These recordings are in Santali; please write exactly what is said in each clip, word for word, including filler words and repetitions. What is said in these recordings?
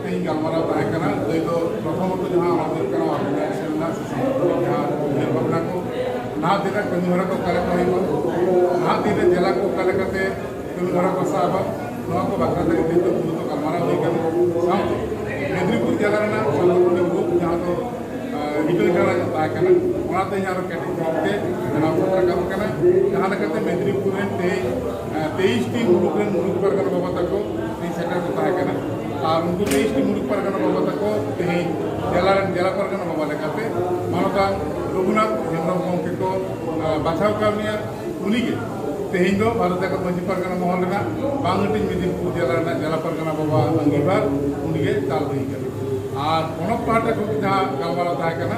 ᱛᱮᱦᱮᱧ ᱜᱟᱞᱢᱟᱨᱟᱣ ᱛᱟᱦᱮᱸ ᱠᱟᱱᱟ, ᱞᱟᱹᱭ ᱫᱚ ᱯᱨᱚᱛᱷᱚᱢᱚᱛᱚ ᱡᱟᱦᱟᱸ ᱚᱱᱟ ᱦᱩᱭᱩᱜ ᱠᱟᱱᱟ ᱚᱨᱜᱟᱱᱟᱭᱡᱮᱥᱚᱱ ᱨᱮᱱᱟᱜ ᱥᱮ ᱥᱚᱝᱜᱚᱴᱷᱚᱱ ᱨᱮᱱᱟᱜ ᱡᱟᱦᱟᱸ ᱩᱭᱦᱟᱹᱨ ᱵᱷᱟᱵᱽᱱᱟ ᱠᱚ, ᱱᱟᱦᱟᱜ ᱫᱤᱱ ᱨᱮ ᱠᱟᱹᱢᱤ ᱦᱚᱨᱟ ᱠᱚ ᱚᱠᱟ ᱞᱮᱠᱟ ᱦᱩᱭᱩᱜᱼᱟ, ᱱᱟᱦᱟᱜ ᱫᱤᱱ ᱨᱮ ᱡᱮᱞᱟ ᱠᱚ ᱚᱠᱟ ᱞᱮᱠᱟᱛᱮ ᱠᱟᱹᱢᱤ ᱦᱚᱨᱟ ᱠᱚ ᱥᱟᱵᱟ, ᱱᱚᱣᱟ ᱠᱚ ᱵᱟᱠᱷᱨᱟ ᱛᱮ ᱛᱮᱦᱮᱧ ᱫᱚ ᱢᱩᱞᱚᱛᱚ ᱜᱟᱞᱢᱟᱨᱟᱣ ᱦᱩᱭ ᱠᱟᱱᱟ᱾ ᱥᱟᱶᱛᱮ ᱢᱮᱫᱽᱱᱤᱯᱩᱨ ᱡᱮᱞᱟ ᱨᱮᱱᱟᱜ ᱥᱚᱝᱜᱚᱴᱷᱚᱱᱤᱭᱟᱹ ᱜᱨᱩᱯ ᱡᱟᱦᱟᱸ ᱫᱚ ᱟᱸ, ᱨᱤᱴᱟᱨᱱ ᱠᱟᱱᱟ ᱡᱟᱦᱟᱸ ᱛᱟᱦᱮᱸ ᱠᱟᱱᱟ, ᱚᱱᱟᱛᱮ ᱤᱧ ᱟᱨᱚ ᱠᱮᱴᱮᱡ ᱵᱷᱟᱵᱛᱮ ᱵᱮᱱᱟᱣ ᱠᱟᱛᱮ ᱨᱟᱠᱟᱵ ᱠᱟᱱᱟ᱾ ᱡᱟᱦᱟᱸ ᱞᱮᱠᱟᱛᱮ ᱢᱮᱫᱽᱱᱤᱯᱩᱨ ᱨᱮᱱ ᱛᱮᱦᱮᱧ, ᱟᱸ, ᱛᱮᱭᱤᱥ ᱴᱤ ᱢᱩᱞᱩᱠ ᱨᱮᱱ ᱢᱩᱞᱩᱠ ᱯᱟᱨᱜᱟᱱᱟ ᱵᱟᱵᱟ ᱛᱟᱠᱚ ᱛᱮᱦᱮᱧ ᱥᱮᱴᱮᱨ ᱠᱚ ᱛᱟᱦᱮᱸ ᱠᱟᱱᱟ᱾ ᱟᱨ ᱩᱱᱠᱩ ᱛᱮᱭᱤᱥ ᱴᱤ ᱢᱩᱞᱩᱠ ᱯᱟᱨᱜᱟᱱᱟ ᱵᱟᱵᱟ ᱛᱟᱠᱚ ᱛᱮᱦᱮᱧ ᱡᱮᱞᱟ ᱨᱮᱱ ᱡᱮᱞᱟ ᱯᱟᱨᱜᱟᱱᱟ ᱵᱟᱵᱟ ᱞᱮᱠᱟᱛᱮ ᱢᱟᱱᱚᱛᱟᱱ ᱨᱚᱜᱷᱩᱱᱟᱛᱷ ᱦᱮᱢᱵᱨᱚᱢ ᱜᱚᱢᱠᱮ ᱠᱚ, ᱟᱸ, ᱵᱟᱪᱷᱟᱣ ᱠᱟᱣᱱᱤᱭᱟ᱾ ᱩᱱᱤᱜᱮ ᱛᱮᱦᱮᱧ ᱫᱚ ᱵᱷᱟᱨᱚᱛ ᱡᱟᱠᱟᱛ ᱢᱟᱹᱡᱷᱤ ᱯᱟᱨᱜᱟᱱᱟ ᱢᱚᱦᱚᱞ ᱨᱮᱱᱟᱜ ᱵᱟᱝ ᱦᱟᱹᱴᱤᱧ ᱢᱮᱫᱽᱱᱤᱯᱩᱨ ᱡᱮᱞᱟ ᱨᱮᱱᱟᱜ ᱡᱮᱞᱟ ᱯᱟᱨᱜᱟᱱᱟ ᱵᱟᱵᱟ ᱟᱺᱜᱤᱵᱷᱟᱨ ᱩᱱᱤᱜᱮ ᱪᱟᱞ ᱦᱩᱭ ᱠᱟᱱᱟ᱾ ᱟᱨ ᱯᱚᱱᱚᱛ ᱯᱟᱦᱴᱟ ᱠᱷᱚᱱ ᱡᱟᱦᱟᱸ ᱜᱟᱞᱢᱟᱨᱟᱣ ᱛᱟᱦᱮᱸ ᱠᱟᱱᱟ,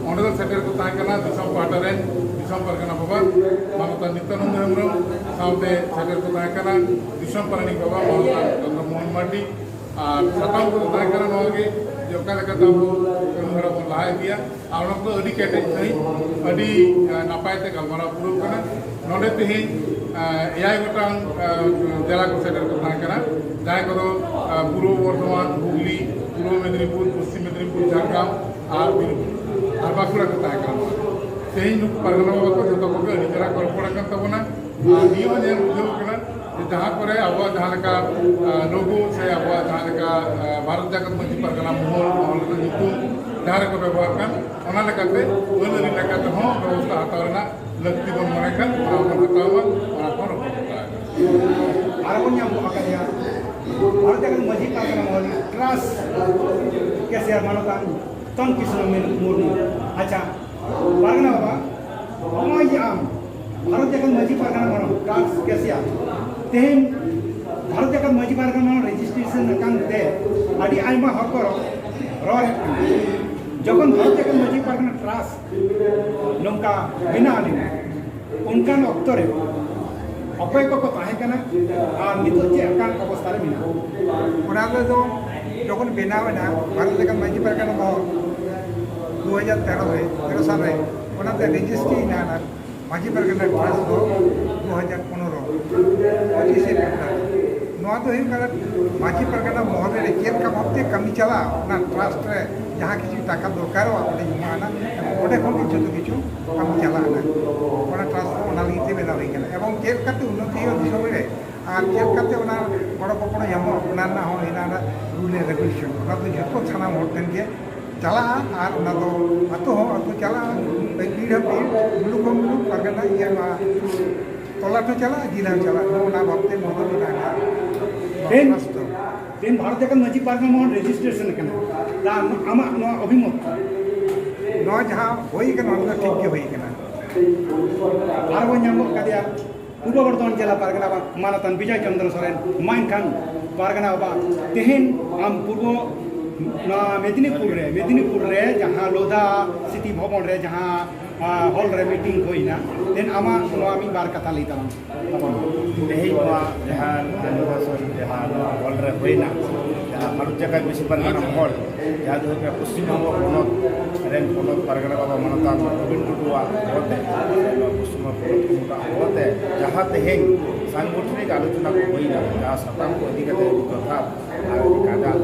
ᱚᱸᱰᱮ ᱫᱚ ᱥᱮᱴᱮᱨ ᱠᱚ ᱛᱟᱦᱮᱸ ᱠᱟᱱᱟ ᱫᱤᱥᱚᱢ ᱯᱟᱦᱴᱟ ᱨᱮᱱ ᱫᱤᱥᱚᱢ ᱯᱟᱨᱜᱟᱱᱟ ᱵᱟᱵᱟ ᱢᱟᱱᱚᱛᱟᱱ ᱱᱤᱛᱭᱟᱱᱚᱱᱫ ᱦᱮᱢᱵᱨᱚᱢ, ᱥᱟᱶᱛᱮ ᱥᱮᱴᱮᱨ ᱠᱚ ᱛᱟᱦᱮᱸ ᱠᱟᱱᱟ ᱫᱤᱥᱚᱢ ᱯᱟᱨᱟᱱᱤᱠ ᱵᱟᱵᱟ ᱢᱟᱱᱚᱛᱟᱱ ᱪᱚᱱᱫᱨᱚ ᱢᱳᱦᱚᱱ ᱢᱟᱨᱰᱤ, ᱟᱨ ᱥᱟᱛᱟᱢ ᱠᱚᱫᱚ ᱛᱟᱦᱮᱸ ᱠᱟᱱᱟ ᱱᱚᱣᱟ ᱜᱮ ᱡᱮ ᱚᱠᱟ ᱞᱮᱠᱟᱛᱮ ᱟᱵᱚ ᱠᱟᱹᱢᱤ ᱦᱚᱨᱟ ᱵᱚᱱ ᱞᱟᱦᱟ ᱤᱫᱤᱭᱟ᱾ ᱟᱨ ᱚᱱᱟ ᱠᱚᱫᱚ ᱟᱹᱰᱤ ᱠᱮᱴᱮᱡ ᱥᱟᱺᱦᱤᱡ, ᱟᱹᱰᱤ, ᱟᱸ, ᱱᱟᱯᱟᱭ ᱛᱮ ᱜᱟᱞᱢᱟᱨᱟᱣ ᱯᱩᱨᱟᱹᱣ ᱠᱟᱱᱟ᱾ ᱱᱚᱰᱮ ᱛᱮᱦᱮᱧ, ᱟᱸ, ᱮᱭᱟᱭ ᱜᱚᱴᱟᱝ, ᱟᱸ, ᱡᱮᱞᱟ ᱠᱚ ᱥᱮᱴᱮᱨ ᱠᱚ ᱛᱟᱦᱮᱸ ᱠᱟᱱᱟ, ᱡᱟᱦᱟᱸᱭ ᱠᱚᱫᱚ, ᱟᱸ, ᱯᱩᱨᱵᱚ ᱵᱚᱨᱫᱷᱚᱢᱟᱱ, ᱦᱩᱜᱽᱞᱤ, ᱯᱩᱨᱵᱚ ᱢᱮᱫᱽᱱᱤᱯᱩᱨ, ᱯᱚᱥᱪᱤᱢ ᱢᱮᱫᱽᱱᱤᱯᱩᱨ, ᱡᱷᱟᱲᱜᱨᱟᱢ ᱟᱨ ᱵᱤᱨᱵᱷᱩᱢ ᱟᱨ ᱵᱟᱸᱠᱩᱲᱟ ᱠᱚ ᱛᱟᱦᱮᱸ ᱠᱟᱱᱟ᱾ ᱛᱮᱦᱮᱧ ᱱᱩᱠᱩ ᱯᱟᱨᱜᱟᱱᱟ ᱵᱟᱵᱟ ᱠᱚ ᱡᱷᱚᱛᱚ ᱠᱚᱜᱮ ᱟᱹᱰᱤ ᱪᱮᱦᱨᱟ ᱠᱚ ᱨᱚᱯᱚᱲ ᱟᱠᱟᱱ ᱛᱟᱵᱚᱱᱟ᱾ ᱟᱨ ᱱᱤᱭᱟᱹ ᱦᱚᱸ ᱧᱮᱞ ᱵᱩᱡᱷᱟᱹᱣ ᱠᱟᱱᱟ ᱡᱮ ᱡᱟᱦᱟᱸ ᱠᱚᱨᱮ ᱟᱵᱚᱣᱟᱜ ᱡᱟᱦᱟᱸ ᱞᱮᱠᱟ, ᱟᱸ, ᱞᱳᱜᱳ ᱥᱮ ᱟᱵᱚᱣᱟᱜ ᱡᱟᱦᱟᱸ ᱞᱮᱠᱟ, ᱟᱸ, ᱵᱷᱟᱨᱚᱛ ᱡᱟᱠᱟᱛ ᱢᱟᱹᱡᱷᱤ ᱯᱟᱨᱜᱟᱱᱟ ᱢᱚᱦᱚᱞ, ᱢᱚᱦᱚᱞ ᱨᱮᱱᱟᱜ ᱧᱩᱛᱩᱢ ᱡᱟᱦᱟᱸ ᱨᱮᱠᱚ ᱵᱮᱵᱚᱦᱟᱨ ᱠᱟᱱ, ᱚᱱᱟ ᱞᱮᱠᱟᱛᱮ ᱟᱹᱱ ᱟᱹᱨᱤ ᱞᱮᱠᱟᱛᱮ ᱦᱚᱸ ᱵᱮᱵᱚᱥᱛᱷᱟ ᱦᱟᱛᱟᱣ ᱨᱮᱱᱟᱜ ᱞᱟᱹᱠᱛᱤ ᱵᱚᱱ ᱢᱚᱱᱮ ᱠᱷᱟᱱ ᱚᱱᱟ ᱵᱚᱱ ᱦᱟᱛᱟᱣᱟ, ᱚᱱᱟ ᱵᱚᱱ ᱨᱚᱯᱚᱲ ᱜᱚᱴᱟᱭᱟ᱾ ᱟᱨ ᱵᱚᱱ ᱧᱟᱢ ᱜᱚᱫ ᱟᱠᱟᱫᱮᱭᱟ ᱵᱷᱟᱨᱚᱛ ᱡᱟᱠᱟᱛ ᱢᱟᱹᱡᱷᱤ ᱯᱟᱨᱜᱟᱱᱟ ᱢᱚᱦᱚᱞ ᱨᱤᱱᱤᱡ ᱴᱨᱟᱥ ᱠᱮᱥᱤᱭᱟᱨ ᱢᱟᱱᱚᱛᱟᱱ ᱛᱚᱱ ᱠᱤᱥᱱᱚ ᱢᱩᱨᱢᱩ᱾ ᱟᱪᱪᱷᱟ, ᱯᱟᱨᱜᱟᱱᱟ ᱵᱟᱵᱟ, ᱱᱚᱜᱼᱚᱭ ᱡᱮ ᱟᱢ ᱵᱷᱟᱨᱚᱛ ᱡᱟᱠᱟᱛ ᱢᱟᱹᱡᱷᱤ ᱯᱟᱨᱜᱟᱱᱟ ᱢᱚᱦᱚᱞ ᱴᱨᱟᱥ ᱠᱮᱥᱤᱭᱟᱨ, ᱛᱮᱦᱮᱧ ᱵᱷᱟᱨᱚᱛ ᱡᱟᱠᱟᱛ ᱢᱟᱹᱡᱷᱤ ᱯᱟᱨᱜᱟᱱᱟ ᱢᱚᱦᱚᱞ ᱨᱮᱡᱤᱥᱴᱨᱮᱥᱚᱱ ᱟᱠᱟᱱ ᱛᱮ ᱟᱹᱰᱤ ᱟᱭᱢᱟ ᱦᱚᱲ ᱠᱚ ᱨᱚᱲ, ᱨᱚᱲᱮᱫ ᱠᱟᱱᱟ᱾ ᱡᱚᱠᱷᱚᱱ ᱵᱷᱟᱨᱚᱛ ᱡᱟᱠᱟᱛ ᱢᱟᱹᱡᱷᱤ ᱯᱟᱨᱜᱟᱱᱟ ᱴᱨᱟᱥ ᱱᱚᱝᱠᱟ ᱵᱮᱱᱟᱣ ᱞᱮᱱᱟ, ᱚᱱᱠᱟᱱ ᱚᱠᱛᱚ ᱨᱮ ᱚᱠᱚᱭ ᱠᱚᱠᱚ ᱛᱟᱦᱮᱸ ᱠᱟᱱᱟ ᱟᱨ ᱱᱤᱛᱚᱜ ᱪᱮᱫ ᱞᱮᱠᱟᱱ ᱚᱵᱚᱥᱛᱷᱟ ᱨᱮ ᱢᱮᱱᱟᱜᱼᱟ? ᱚᱱᱟ ᱫᱚ ᱡᱚᱠᱷᱚᱱ ᱵᱮᱱᱟᱣ ᱮᱱᱟ ᱵᱷᱟᱨᱚᱛ ᱡᱟᱠᱟᱛ ᱢᱟᱹᱡᱷᱤ ᱯᱟᱨᱜᱟᱱᱟ ᱢᱚᱦᱚᱞ ᱫᱩ ᱦᱟᱡᱟᱨ ᱛᱮᱨᱚ ᱨᱮ, ᱛᱮᱨᱚ ᱥᱟᱞ ᱨᱮ, ᱚᱱᱟᱛᱮ ᱨᱮᱡᱤᱥᱴᱨᱤ ᱮᱱᱟ ᱚᱱᱟ ᱢᱟᱹᱡᱷᱤ ᱯᱟᱨᱜᱟᱱᱟ ᱴᱨᱟᱥᱴ ᱫᱚ ᱫᱩ ᱦᱟᱡᱟᱨ ᱯᱚᱱᱨᱚ ᱯᱚᱸᱪᱤᱥ ᱨᱮ᱾ ᱱᱚᱣᱟ ᱫᱚ ᱦᱩᱭᱩᱜ ᱠᱟᱱᱟ ᱢᱟᱹᱡᱷᱤ ᱯᱟᱨᱜᱟᱱᱟ ᱢᱚᱦᱚᱞ ᱨᱮ ᱪᱮᱫ ᱞᱮᱠᱟ ᱵᱷᱟᱵᱛᱮ ᱠᱟᱹᱢᱤ ᱪᱟᱞᱟᱜᱼᱟ, ᱚᱱᱟ ᱴᱨᱟᱥᱴ ᱨᱮ ᱡᱟᱦᱟᱸ ᱠᱤᱪᱷᱩ ᱴᱟᱠᱟ ᱫᱚᱨᱠᱟᱨᱚᱜᱼᱟ, ᱚᱸᱰᱮ ᱡᱚᱢᱟᱜᱼᱟ, ᱚᱸᱰᱮ ᱠᱷᱚᱱ ᱜᱮ ᱡᱚᱛᱚ ᱠᱤᱪᱷᱩ ᱠᱟᱹᱢᱤ ᱪᱟᱞᱟᱜᱼᱟ᱾ ᱚᱱᱟ ᱴᱨᱟᱥᱴ ᱫᱚ ᱚᱱᱟ ᱞᱟᱹᱜᱤᱫ ᱛᱮ ᱵᱮᱱᱟᱣ ᱦᱩᱭ ᱠᱟᱱᱟ᱾ ᱮᱵᱚᱝ ᱪᱮᱫ ᱞᱮᱠᱟᱛᱮ ᱩᱱᱱᱚᱛᱤ ᱦᱩᱭᱩᱜᱼᱟ ᱫᱤᱥᱚᱢ ᱨᱮ, ᱟᱨ ᱪᱮᱫ ᱞᱮᱠᱟᱛᱮ ᱚᱱᱟ ᱜᱚᱲᱚ ᱜᱚᱯᱚᱲᱚ ᱧᱟᱢᱚᱜᱼᱟ, ᱚᱱᱟ ᱨᱮᱱᱟᱜ ᱦᱚᱸ ᱦᱮᱱᱟᱜᱼᱟ ᱨᱩᱞ ᱮᱱᱰ ᱨᱮᱜᱩᱞᱮᱥᱚᱱ᱾ ᱚᱱᱟ ᱫᱚ ᱡᱚᱛᱚ ᱥᱟᱱᱟᱢ ᱦᱚᱲ ᱴᱷᱮᱱ ᱜᱮ ᱪᱟᱞᱟᱜᱼᱟ᱾ ᱟᱨ ᱚᱱᱟ ᱫᱚ ᱟᱹᱛᱩ ᱦᱚᱸ ᱟᱹᱛᱩ ᱪᱟᱞᱟᱜᱼᱟ, ᱯᱤᱲ ᱦᱚᱸ ᱯᱤᱲ, ᱢᱩᱞᱩᱠ ᱦᱚᱸ ᱢᱩᱞᱩᱠ, ᱯᱟᱨᱜᱟᱱᱟ ᱤᱭᱟᱹ ᱱᱚᱣᱟ ᱛᱚᱞᱟᱴ ᱦᱚᱸ ᱪᱟᱞᱟᱜᱼᱟ, ᱡᱮᱞᱟ ᱦᱚᱸ ᱪᱟᱞᱟᱜᱼᱟ᱾ ᱱᱚᱜᱼᱚ ᱱᱟ ᱵᱟᱵᱛᱮ ᱱᱚᱣᱟ ᱫᱚ ᱢᱮᱱᱟᱜᱼᱟ᱾ ᱛᱮᱦᱮᱧ, ᱨᱟᱥᱴᱨᱚ᱾ ᱛᱮᱦᱮᱧ ᱵᱷᱟᱨᱚᱛ ᱡᱟᱠᱟᱛ ᱢᱟᱹᱡᱷᱤ ᱯᱟᱨᱜᱟᱱᱟ ᱢᱚᱦᱚᱞ ᱨᱮᱡᱤᱥᱴᱨᱮᱥᱚᱱ ᱟᱠᱟᱱᱟ᱾ ᱛᱟ ᱟᱢ-, ᱟᱢᱟᱜ ᱱᱚᱣᱟ ᱚᱵᱷᱤᱢᱚᱛ? ᱱᱚᱣᱟ ᱡᱟᱦᱟᱸ ᱦᱩᱭ ᱠᱟᱱᱟ, ᱚᱱᱟ ᱫᱚ ᱴᱷᱤᱠ ᱜᱮ ᱦᱩᱭ ᱠᱟᱱᱟ᱾ ᱟᱨ ᱵᱚᱱ ᱧᱟᱢ ᱜᱚᱫ ᱠᱟᱫᱮᱭᱟ ᱯᱩᱨᱵᱚ ᱵᱚᱨᱫᱷᱚᱢᱟᱱ ᱡᱮᱞᱟ ᱯᱟᱨᱜᱟᱱᱟ ᱵᱟᱵᱟ ᱢᱟᱱᱚᱛᱟᱱ ᱵᱤᱡᱚᱭ ᱪᱚᱱᱫᱨᱚ ᱥᱚᱨᱮᱱ᱾ ᱢᱟ ᱮᱱᱠᱷᱟᱱ ᱯᱟᱨᱜᱟᱱᱟ ᱵᱟᱵᱟ, ᱛᱮᱦᱮᱧ ᱟᱢ ᱯᱩᱨᱵᱚ, ᱱᱚᱣᱟ ᱢᱮᱫᱤᱱᱤᱯᱩᱨ ᱨᱮ, ᱢᱮᱫᱤᱱᱤᱯᱩᱨ ᱨᱮ ᱡᱟᱦᱟᱸ ᱞᱳᱫᱷᱟ ᱥᱤᱴᱤ ᱵᱷᱚᱵᱚᱱ ᱨᱮ ᱡᱟᱦᱟᱸ, ᱟ, ᱦᱚᱞ ᱨᱮ ᱢᱤᱴᱤᱝ ᱦᱩᱭᱱᱟ, ᱛᱮᱦᱮᱧ ᱟᱢᱟᱜ ᱱᱚᱣᱟ ᱢᱤᱫ ᱵᱟᱨ ᱠᱟᱛᱷᱟ ᱞᱟᱹᱭ ᱛᱟᱞᱟᱝ ᱢᱮ᱾ ᱛᱮᱦᱮᱧ ᱱᱚᱣᱟ ᱡᱟᱦᱟᱸ ᱚᱱᱩᱥᱟᱥᱚᱱ ᱡᱟᱦᱟᱸ ᱱᱚᱣᱟ ᱦᱚᱞ ᱨᱮ ᱦᱩᱭᱱᱟ, ᱡᱟᱦᱟᱸ ᱵᱷᱟᱨᱚᱛ ᱡᱟᱠᱟᱛ ᱢᱟᱹᱡᱷᱤ ᱯᱟᱨᱜᱟᱱᱟ ᱢᱚᱦᱚᱞ, ᱡᱟᱦᱟᱸ ᱫᱚ ᱦᱩᱭᱩᱜ ᱠᱟᱱᱟ ᱯᱚᱥᱪᱤᱢ ᱵᱚᱝᱜᱚ ᱯᱚᱱᱚᱛ ᱨᱮᱱ ᱯᱚᱱᱚᱛ ᱯᱟᱨᱜᱟᱱᱟ ᱵᱟᱵᱟ ᱢᱟᱱᱚᱛᱟᱱ ᱨᱚᱵᱤᱱ ᱴᱩᱰᱩᱣᱟᱜ ᱦᱚᱦᱚᱛᱮ, ᱱᱚᱣᱟ ᱯᱚᱥᱪᱤᱢ ᱵᱚᱝᱜᱚ ᱯᱚᱱᱚᱛ ᱠᱚᱢᱤᱴᱤᱭᱟᱜ ᱦᱚᱦᱚᱛᱮ, ᱡᱟᱦᱟᱸ ᱛᱮᱦᱮᱧ ᱥᱟᱝᱜᱚᱴᱷᱚᱱᱤᱠ ᱟᱞᱳᱪᱚᱱᱟ ᱠᱚ ᱦᱩᱭᱱᱟ, ᱡᱟᱦᱟᱸ ᱥᱟᱛᱟᱢ ᱠᱚ ᱤᱫᱤ ᱠᱟᱛᱮ ᱟᱹᱰᱤ ᱡᱚᱛᱷᱟᱛ ᱟᱨ ᱟᱹᱰᱤ ᱠᱟᱡᱟᱠ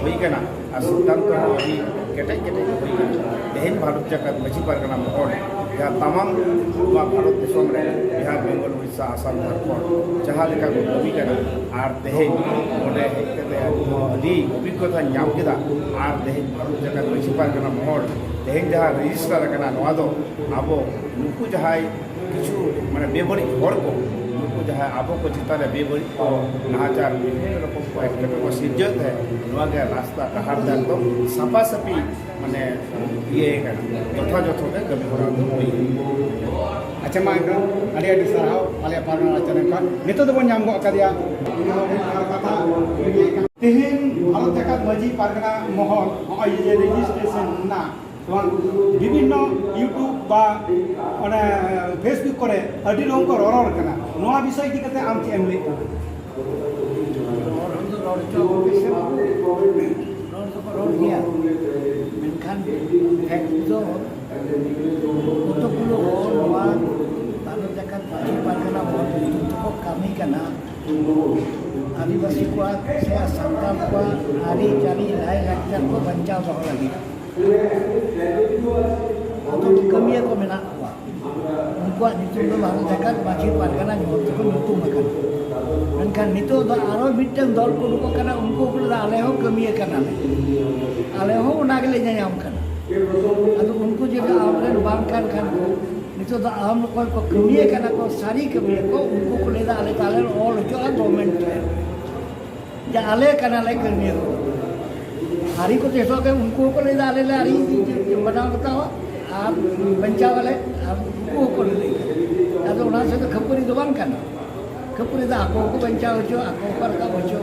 ᱦᱩᱭ ᱠᱟᱱᱟ, ᱟᱨ ᱥᱤᱫᱽᱫᱷᱟᱱᱛᱚ ᱦᱚᱸ ᱟᱹᱰᱤ ᱠᱮᱴᱮᱡ ᱠᱮᱴᱮᱡ ᱦᱩᱭ ᱠᱟᱱᱟ᱾ ᱛᱮᱦᱮᱧ ᱵᱷᱟᱨᱚᱛ ᱡᱟᱠᱟᱛ ᱢᱟᱹᱡᱷᱤ ᱯᱟᱨᱜᱟᱱᱟ ᱢᱚᱦᱚᱞ, ᱡᱟᱦᱟᱸ ᱛᱟᱢᱟᱢ ᱱᱚᱣᱟ ᱵᱷᱟᱨᱚᱛ ᱫᱤᱥᱚᱢ ᱨᱮ ᱵᱤᱦᱟᱨ, ᱵᱮᱝᱜᱚᱞ, ᱩᱲᱤᱥᱥᱟ, ᱟᱥᱟᱢ, ᱡᱷᱟᱲᱠᱷᱚᱸᱰ ᱡᱟᱦᱟᱸ ᱞᱮᱠᱟ ᱠᱚ ᱠᱟᱹᱢᱤ ᱠᱟᱱᱟ, ᱟᱨ ᱛᱮᱦᱮᱧ ᱱᱚᱰᱮ ᱦᱮᱡ ᱠᱟᱛᱮ ᱟᱹᱰᱤ ᱚᱵᱷᱤᱜᱽᱜᱚᱛᱟᱧ ᱧᱟᱢ ᱠᱮᱫᱟ᱾ ᱟᱨ ᱛᱮᱦᱮᱧ ᱵᱷᱟᱨᱚᱛ ᱡᱟᱠᱟᱛ ᱢᱟᱹᱡᱷᱤ ᱯᱟᱨᱜᱟᱱᱟ ᱢᱚᱦᱚᱞ ᱛᱮᱦᱮᱧ ᱡᱟᱦᱟᱸ ᱨᱮᱡᱤᱥᱴᱟᱨ ᱟᱠᱟᱱᱟ, ᱱᱚᱣᱟ ᱫᱚ ᱟᱵᱚ ᱱᱩᱠᱩ ᱡᱟᱦᱟᱸᱭ ᱠᱤᱪᱷᱩ ᱢᱟᱱᱮ ᱵᱮᱵᱟᱹᱲᱤᱡ ᱦᱚᱲ ᱠᱚ, ᱱᱩᱠᱩ ᱡᱟᱦᱟᱸᱭ ᱟᱵᱚ ᱠᱚ ᱪᱮᱛᱟᱱ ᱨᱮ ᱵᱮᱵᱟᱹᱲᱤᱡ ᱠᱚ ᱱᱟᱦᱟᱪᱟᱨ ᱵᱤᱵᱷᱤᱱᱱᱚ ᱨᱚᱠᱚᱢ ᱠᱚ ᱮᱴᱠᱮᱴᱚᱬᱮ ᱠᱚ ᱥᱤᱨᱡᱟᱹᱣ ᱛᱟᱦᱮᱸᱫ, ᱱᱚᱣᱟ ᱜᱮ ᱨᱟᱥᱛᱟ ᱰᱟᱦᱟᱨ ᱫᱚ ᱮᱠᱫᱚᱢ ᱥᱟᱯᱷᱟ ᱥᱟᱹᱯᱷᱤ ᱢᱟᱱᱮ ᱤᱭᱟᱹ ᱠᱟᱱᱟ, ᱡᱚᱛᱷᱟᱡᱚᱛᱷᱚ ᱜᱮ ᱠᱟᱹᱢᱤ ᱦᱚᱨᱟ ᱫᱚ ᱦᱩᱭ ᱠᱟᱱᱟ᱾ ᱟᱪᱪᱷᱟ, ᱢᱟ ᱮᱱᱠᱷᱟᱱ ᱟᱹᱰᱤ ᱟᱹᱰᱤ ᱥᱟᱨᱦᱟᱣ ᱟᱞᱮᱭᱟᱜ ᱯᱟᱨᱜᱟᱱᱟ ᱪᱮᱱᱮᱞ ᱠᱷᱚᱱ᱾ ᱱᱤᱛᱚᱜ ᱫᱚᱵᱚᱱ ᱧᱟᱢ ᱜᱚᱫ ᱠᱟᱫᱮᱭᱟ᱾ ᱛᱮᱦᱮᱧ ᱵᱷᱟᱨᱚᱛ ᱡᱟᱠᱟᱛ ᱢᱟᱹᱡᱷᱤ ᱯᱟᱨᱜᱟᱱᱟ ᱢᱚᱦᱚᱞ ᱱᱚᱜᱼᱚᱭ ᱡᱮ ᱨᱮᱡᱤᱥᱴᱨᱮᱥᱚᱱ ᱨᱮᱱᱟᱜ ᱱᱚᱣᱟ ᱵᱤᱵᱷᱤᱱᱱᱚ YouTube ᱵᱟ ᱚᱱᱮ Facebook ᱠᱚᱨᱮ ᱟᱹᱰᱤ ᱨᱚᱠᱚᱢ ᱠᱚ ᱨᱚᱨᱚᱲ ᱠᱟᱱᱟ, ᱱᱚᱣᱟ ᱵᱤᱥᱚᱭ ᱤᱫᱤ ᱠᱟᱛᱮ ᱟᱢ ᱪᱮᱫ ᱮᱢ ᱞᱟᱹᱭᱮᱫ ᱠᱟᱱᱟ? ᱨᱚᱲ ᱦᱚᱸ ᱫᱚ ᱨᱚᱲ ᱦᱚᱪᱚ ᱟᱠᱚ ᱯᱮ ᱥᱮ ᱵᱟᱝ? ᱨᱚᱲ ᱫᱚᱠᱚ ᱨᱚᱲ ᱜᱮᱭᱟ, ᱢᱮᱱᱠᱷᱟᱱ ᱯᱷᱮᱠᱴ ᱫᱚ ᱠᱚᱛᱚᱠ ᱜᱩᱞᱳ ᱦᱚᱲ ᱱᱚᱣᱟ ᱵᱷᱟᱨᱚᱛ ᱡᱟᱠᱟᱛ ᱢᱟᱹᱡᱷᱤ ᱯᱟᱨᱜᱟᱱᱟ ᱵᱚᱦᱩᱛ ᱧᱩᱛᱩᱢ ᱛᱮᱠᱚ ᱠᱟᱹᱢᱤ ᱠᱟᱱᱟ᱾ ᱟᱹᱫᱤᱵᱟᱹᱥᱤ ᱠᱚᱣᱟᱜ ᱥᱮ ᱥᱟᱱᱛᱟᱲ ᱠᱚᱣᱟᱜ ᱟᱹᱨᱤᱪᱟᱹᱞᱤ, ᱞᱟᱭᱼᱞᱟᱠᱪᱟᱨ ᱠᱚ ᱵᱟᱧᱪᱟᱣ ᱫᱚᱦᱚ ᱞᱟᱹᱜᱤᱫ ᱟᱫᱚ ᱠᱟᱹᱢᱤᱭᱟᱹ ᱠᱚ ᱢᱮᱱᱟᱜ ᱠᱚᱣᱟ᱾ ᱩᱱᱠᱩᱣᱟᱜ ᱧᱩᱛᱩᱢ ᱫᱚ ᱵᱷᱟᱨᱚᱛ ᱡᱟᱠᱟᱛ ᱢᱟᱹᱡᱷᱤ ᱯᱟᱨᱜᱟᱱᱟ ᱧᱩᱛᱩᱢ ᱛᱮᱠᱚ ᱧᱩᱛᱩᱢ ᱟᱠᱟᱱᱟ᱾ ᱢᱮᱱᱠᱷᱟᱱ ᱱᱤᱛᱚᱜ ᱫᱚ ᱟᱨᱚ ᱢᱤᱫᱴᱟᱝ ᱫᱚᱞ ᱠᱚ ᱩᱰᱩᱠᱚᱜ ᱠᱟᱱᱟ, ᱩᱱᱠᱩ ᱠᱚ ᱞᱟᱹᱭᱫᱟ, "ᱟᱞᱮ ᱦᱚᱸ ᱠᱟᱹᱢᱤᱭᱟᱹ ᱠᱟᱱᱟᱞᱮ, ᱟᱞᱮ ᱦᱚᱸ ᱚᱱᱟ ᱜᱮᱞᱮ ᱧᱟᱧᱟᱢ ᱠᱟᱱᱟ᱾" ᱟᱫᱚ ᱩᱱᱠᱩ ᱡᱩᱫᱤ ᱟᱢᱨᱮᱱ ᱵᱟᱝ ᱠᱟᱱ ᱠᱷᱟᱱ ᱠᱚ, ᱱᱤᱛᱚᱜ ᱫᱚ ᱟᱢ ᱚᱠᱚᱭ ᱠᱚ ᱠᱟᱹᱢᱤᱭᱟᱹ ᱠᱟᱱᱟ ᱠᱚ, ᱥᱟᱹᱨᱤ ᱠᱟᱹᱢᱤᱭᱟᱹ ᱠᱚ, ᱩᱱᱠᱩ ᱠᱚ ᱞᱟᱹᱭᱫᱟ, "ᱟᱞᱮ ᱛᱟᱦᱞᱮ ᱚᱞ ᱦᱚᱪᱚᱜᱼᱟ ᱜᱚᱵᱷᱢᱮᱱᱴ ᱨᱮ, ᱡᱮ ᱟᱞᱮ ᱠᱟᱱᱟᱞᱮ ᱠᱟᱹᱢᱤᱭᱟᱹ ᱠᱚ᱾" ᱟᱹᱨᱤ ᱠᱚ ᱪᱮᱥᱚᱜ ᱜᱮ, ᱩᱱᱠᱩ ᱦᱚᱸᱠᱚ ᱞᱟᱹᱭᱫᱟ, "ᱟᱞᱮ ᱞᱮ ᱟᱹᱨᱤ ᱢᱟᱱᱟᱣ ᱵᱟᱛᱟᱣᱟ ᱟᱨ ᱵᱟᱧᱪᱟᱣ ᱟᱞᱮ", ᱟᱨ ᱩᱱᱠᱩ ᱦᱚᱸᱠᱚ ᱞᱟᱹᱭᱫᱟ᱾ ᱟᱫᱚ ᱚᱱᱟ ᱥᱮᱫ ᱫᱚ ᱠᱷᱟᱹᱯᱟᱹᱨᱤ ᱫᱚ ᱵᱟᱝ ᱠᱟᱱᱟ᱾ ᱠᱷᱟᱹᱯᱟᱹᱨᱤ ᱫᱚ ᱟᱠᱚ ᱠᱚ ᱵᱟᱧᱪᱟᱣ ᱦᱚᱪᱚ, ᱟᱠᱚ ᱠᱚ ᱨᱟᱠᱟᱵ ᱦᱚᱪᱚ᱾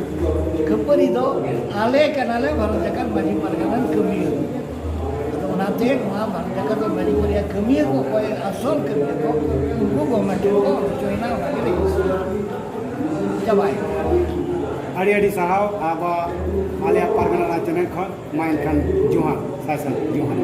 ᱠᱷᱟᱹᱯᱟᱹᱨᱤ ᱫᱚ ᱟᱞᱮ ᱠᱟᱱᱟᱞᱮ ᱵᱷᱟᱨᱚᱛ ᱡᱟᱠᱟᱛ ᱢᱟᱹᱡᱷᱤ ᱯᱟᱨᱜᱟᱱᱟ ᱠᱟᱹᱢᱤᱭᱟᱹ᱾ ᱟᱫᱚ ᱚᱱᱟᱛᱮ ᱱᱚᱣᱟ ᱵᱷᱟᱨᱚᱛ ᱡᱟᱠᱟᱛ ᱢᱟᱹᱡᱷᱤ ᱯᱟᱨᱜᱟᱱᱟ ᱠᱟᱹᱢᱤᱭᱟᱹ ᱠᱚ, ᱚᱠᱚᱭ ᱟᱥᱚᱞ ᱠᱟᱹᱢᱤᱭᱟᱹ ᱠᱚ, ᱩᱱᱠᱩ ᱜᱚᱵᱷᱢᱮᱱᱴ ᱨᱮᱠᱚ ᱚᱞ ᱦᱚᱪᱚᱭᱮᱱᱟ, ᱚᱱᱟ ᱜᱮ ᱞᱟᱹᱭ ᱪᱟᱵᱟᱭᱮᱱᱟ᱾ ᱟᱹᱰᱤ ᱟᱹᱰᱤ ᱥᱟᱨᱦᱟᱣ ᱟᱵᱚ ᱟᱞᱮᱭᱟᱜ ᱯᱟᱨᱜᱟᱱᱟ ᱪᱮᱱᱮᱞ ᱠᱷᱚᱱ᱾ ᱢᱟ ᱮᱱᱠᱷᱟᱱ ᱡᱚᱦᱟᱨ, ᱥᱟᱭ ᱥᱟᱭ ᱡᱚᱦᱟᱨ᱾